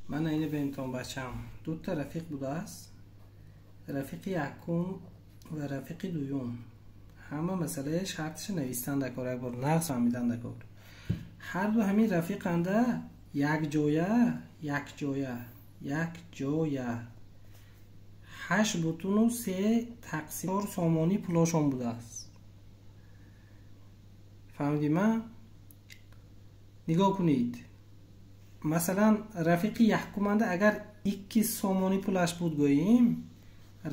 Мана ина бентон, бачам, дута рафиқ будааст, рафиқи якум ва рафиқи дуюм. Ҳама масъалаи шарташа навистан дакор, як бор нағз фаҳмидан дакор. Ҳарду ҳамин рафиқанда якҷоя, якҷоя, якҷоя 8,3 тақсим 4 сомонӣ пулошон будааст. Фаҳмидӣ? Ма нигоҳ кунед, масалан, рафиқи якуманда агар 2 сомонӣ пулаш буд, гӯем,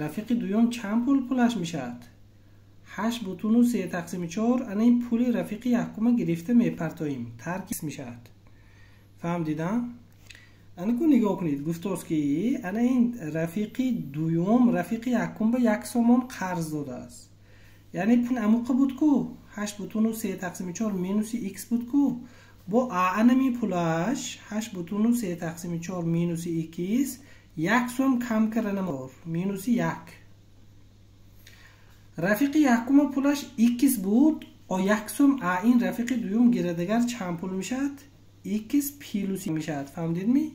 рафиқи дуюм чанд пул пулаш мешавад? 8,3 тақсими 4. Ана ин пули рафиқи якума гирифта мепартоим, тарк мешавад. Фаҳмдидам? Анаку нигоҳ кунед, гуфтост, ки ана ин рафиқи дуюм рафиқи якум ба 1 сомон қарз додааст. Яъне пул амуқа буд ку, 8,3 тақсими 4 минуси икс буд ку. Бо анами пулаш 8,3 тақсими 4 минуси икс 1 сом кам карданамор, минуси як. Рафиқи якума пулаш икс буд, о 1 сом а ин рафиқи дуюм гирадагар чанд пул мешавад? Икс плюси мешавад. Фаҳмдидми?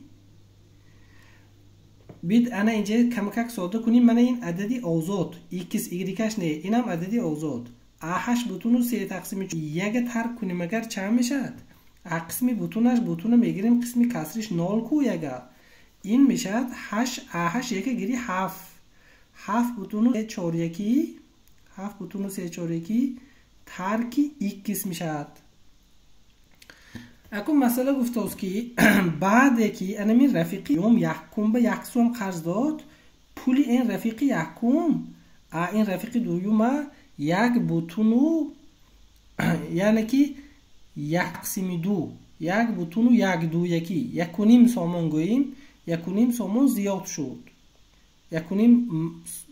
Бид ана инҷа камакак сода кунем. Мана ин адади озод, икс игрикаш не, инам адади озод. А 8,3 тақсими яга тарк кунем агар, чанд мешавад? А қисми бутунаш бутуна мегирем, қисми касриш нол ку, яга ин мешавад ҳашт. А ҳашт яка гири, ҳафт, 7,341, 7,341 тарки икс мешавад. Акун масъала гуфтааст, ки баъде ки анамин рафиқи юм якум ба 1 сом қарз дод, пули ин рафиқи якум а ин рафиқи дуюма як бутуну, яъне ки як қисми ду, 1,121, 1.5 сомон гӯем, 1.5 сомон зиёд шуд, 1.5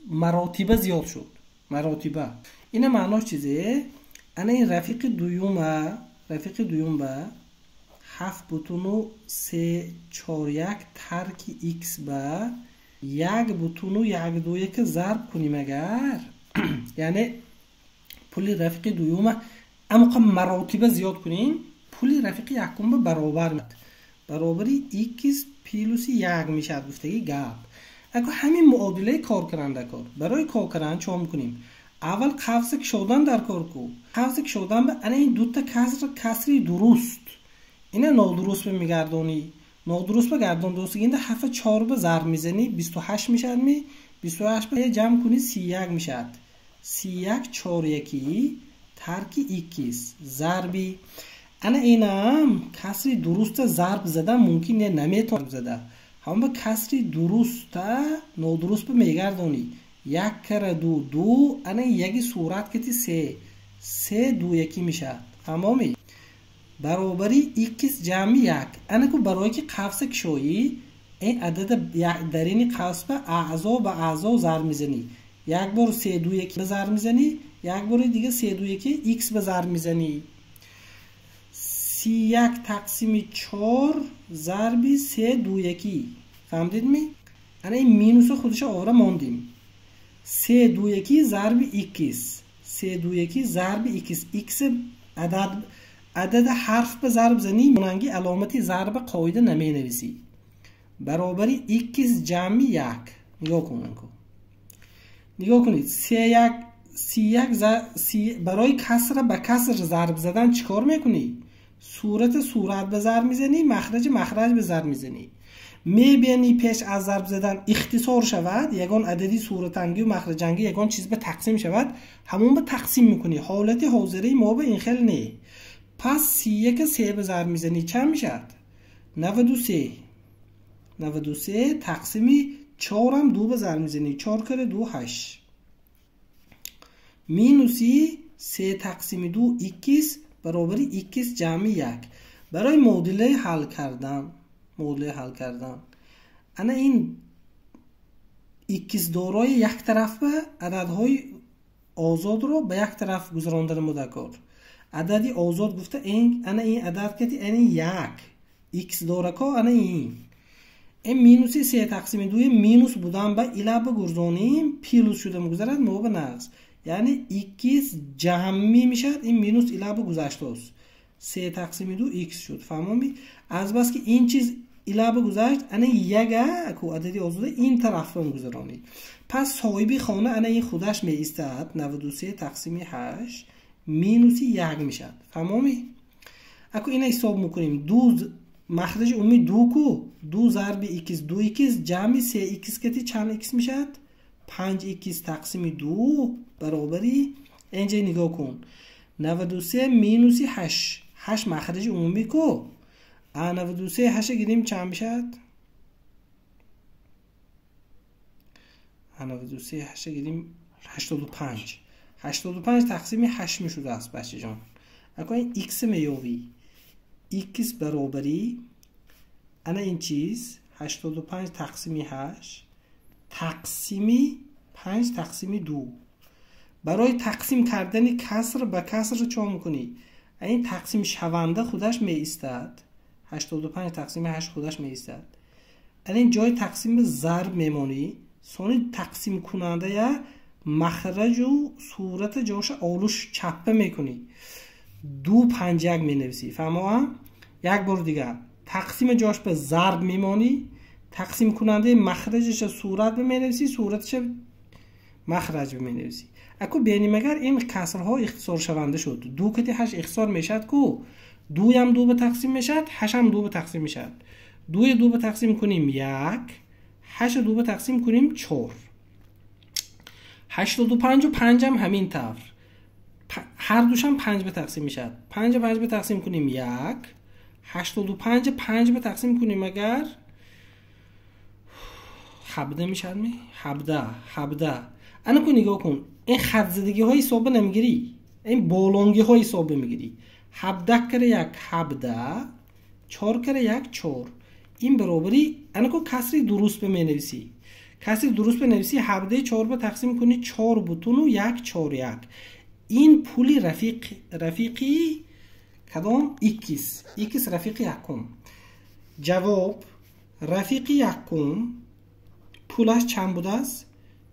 маротиба зиёд шуд, маротиба. Ина маънош чизе? Ана ин рафиқи дуюма, рафиқи дуюм ба 7,341 тарки икс ба 1,121 зарб кунем агар, яъне пули рафиқи дуюма амоқа маротиба зиёд кунем, пули рафиқи якум ба баробар, баробари икс плюси як мешавад, гуфтаги гап. Ако ҳамин муодилаи кор кардан кор, барои кор кардан чо мекунем? Аввал қавси кушодан дар кор ку. Қавси кушодан ба ана ин дута каср, касри дуруст, ина нодуруст ба мегардонӣ. Нодуруст ба гардон достигинда ҳафта чор ба зарб мезанӣ, 28 мешавад. Ми 28 ба ҷамъ кунӣ, 31 мешавад. 31 чоряки тарки икс зарби ана инам касри дуруста зарб задан мумкин не, наметавон зада. Ҳамон ба касри дуруста нодуруст ба мегардонӣ. Як кара ду, ду, ана яги сурат кити, се, се ду якӣ мешавад. Тамоми баробари икс ҷамъи як. Анаку барое ки қавса кушоӣ, ин адада дарини қавс ба аъзо ба аъзо зарб мезанӣ. Як бор се ду яки ба зарб мезанӣ, як бори дига се ду яки икс ба зарб мезанӣ. 31 тақсими 4 зарби се ду якӣ. Фаҳмдидми? Ана ин минусу худша овара мондим. Се ду якӣ зарби икс, се ду якӣ зарби икс. Икс адад, адада ҳарф ба зарб занӣ, монанги аломати зарба қоида наменависӣ. Баробари икс ҷамъи як. Нигоҳ кун, нигоҳ кунед, се як, 31. Барои касра ба каср зарб задан чӣ кор мекунӣ? Сурата сурат ба зарб мезанӣ, махраҷи махраҷ ба зарб мезанӣ. Мебиянӣ, пеш аз зарб задан ихтисор шавад, ягон адади суратангию махраҷангӣ ягон чиз ба тақсим шавад, ҳамон ба тақсим мекунӣ. Ҳолати ҳозираи мо ба ин хел не. Пас 31 се ба зарб мезанӣ, чанд мешавад? 93. 93 тақсими чорам ду ба зарб мезанӣ, чор кара ду, ҳашт, минуси се тақсими ду икс баробари икс ҷамъи як. Барои муодилаи ҳал кардан, муодилаи ҳал кардан, ана ин икс дорои як тараф ба ададҳои озодро ба як тараф гузарондан мудакор. Адади озод гуфта ана ин адад кати, ана як икс дорако, ана ин минуси се тақсими дуи минус будан ба ила ба гурзонем, плюс шуда мегузарад, мо ба нағз, яъне икс ҷамъӣ мешавад. Ин минус ила ба гузаштааст, се тақсими ду икс шуд. Фаҳмоми? Азбаски ин чиз Илава гузашт, ана яга ку адади озода ин тарафро гузаронӣ. Пас соҳиби хона ана ин худаш меистад, 93 тақсими 8 минуси 1 мешавад. Фаҳмомӣ? Аку ина ҳисоб мекунем. Ду махраҷи умумӣ ду ку, ду зарби х ду х ҷамъи се х кати чанд х мешавад? 5 х тақсими 2 баробари инҷа нигоҳ кун. 93 минуси 8. 8 махраҷи умумӣ ку. А 93 8 гирим чанд мешавад? А 93 8 гирим 85. 85 тақсими 8 мешудааст бачаҷон. Ако ин х меёвӣ. Х баробари ана ин чиз 85 тақсими 8 тақсими 5 тақсими 2. Барои тақсим кардани каср ба каср чо мекунӣ? Ин тақсим шаванда худаш меистад. 85 тақсими 8 худаш меистад. Ин ҷои тақсими зарб мемонӣ, сони тақсимкунандая махраҷу сурата ҷоша олуш чаппа мекунӣ. 2 5 1 менависӣ. Фаҳмоам? Як бор дигар тақсими ҷош ба зарб мемонӣ, тақсимкунандаи махраҷаша сурат менависӣ, сураташа махраҷ менависӣ. Аку беним агар ин касрҳо ихтисоршаванда шуд. 2 кати 8 ихтисор мешавад ку? 2 ам 2 ба тақсим мешавад, 8 ам 2 ба тақсим мешавад. 2 2 ба тақсим куним 1, 8 2 ба тақсим куним 4. 85 5 ам ҳамин тавр. Ҳар душам 5 ба тақсим мешавад. 5 5 ба тақсим куним 1, 85 5 ба тақсим куним агар 17 мешавад ми? 17 17. Ана ку нигоҳ кун. Ин хатзадагиҳои ҳисоба намегирӣ. Ин болонгиҳои ҳисоба мегирӣ. 17 кара 1 17, 4 кара 1 4. Ин баробари ана ку касри дуруст ба менависӣ. Касри дуруст бенависӣ 17 4 ба тақсим кунӣ 4 бутуну 1 4 1. Ин пули рафиқи кадом? Х. Х рафиқи якум. Ҷавоб рафиқи якум пулаш чанд будааст?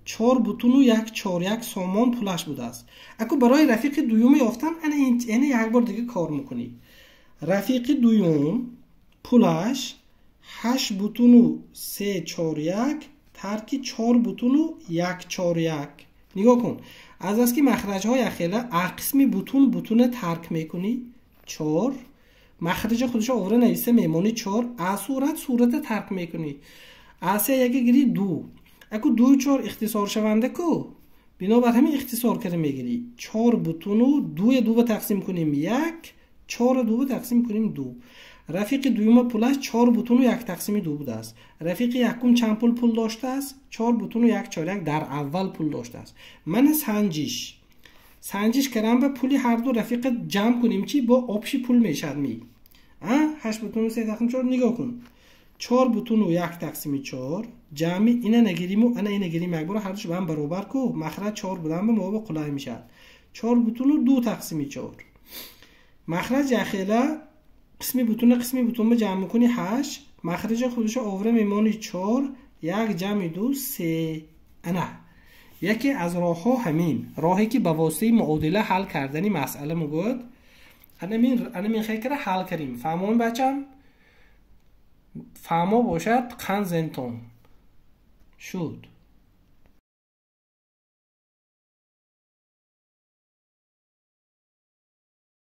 4 бутуну 1 4 1 сомон пулаш будааст. Аку барои рафиқи дуюм ёфтан ана як бор дига кор мекунӣ. Рафиқи дуюм пулаш 8 бутуну 3 4 1 тарки 4 бутуну 1 4 1. Нигоҳ кун. Аз бас ки махраҷҳо якхела, а қисми бутун бутуне тарк мекунӣ 4, махраҷа худашо овра нависта мемонӣ 4, а сурат сурата тарк мекунӣ. А се яке гирӣ 2. Аку 2 4 ихтисоршаванда ку. Бинобар ҳамин ихтисор карда мегирӣ. 4 бутуну 2 2 ба тақсим куним 1, 4 2 ба тақсим куним 2. Рафиқи дуюма пулаш 4 бутуну 1 тақсими 2 будааст. Рафиқи якум чанд пул доштааст? 4 бутуну 1 4 1 дар аввал пул доштааст. Мана санҷиш. Санҷиш кардам ба пули ҳар ду рафиқа ҷамъ куним чи бо обши пул мешавад ми. А 8 бутуну 3 тақсими 4 нигоҳ кун. 4 бутуну 1 тақсими 4 ҷамъи ина нагириму ана ина гирим як бора ҳар душ ба ҳам баробар ку. Махраҷ 4 будан ба мо қулай мешавад. 4 бутуну 2 тақсими 4. Махраҷ яхела қисми бутуна қисми бутун ба ҷамъ мекунӣ 8, махраҷа худашо овра мемонӣ 4, 1 ҷамъи 2 3. Ана яке аз роҳҳо ҳамин роҳе ки ба воситаи муодила ҳал кардани масъала мегӯяд. Ана мин хекра ҳал кардем. Фаҳмон бачам? Фаҳмо бошад қанд зентон шуд.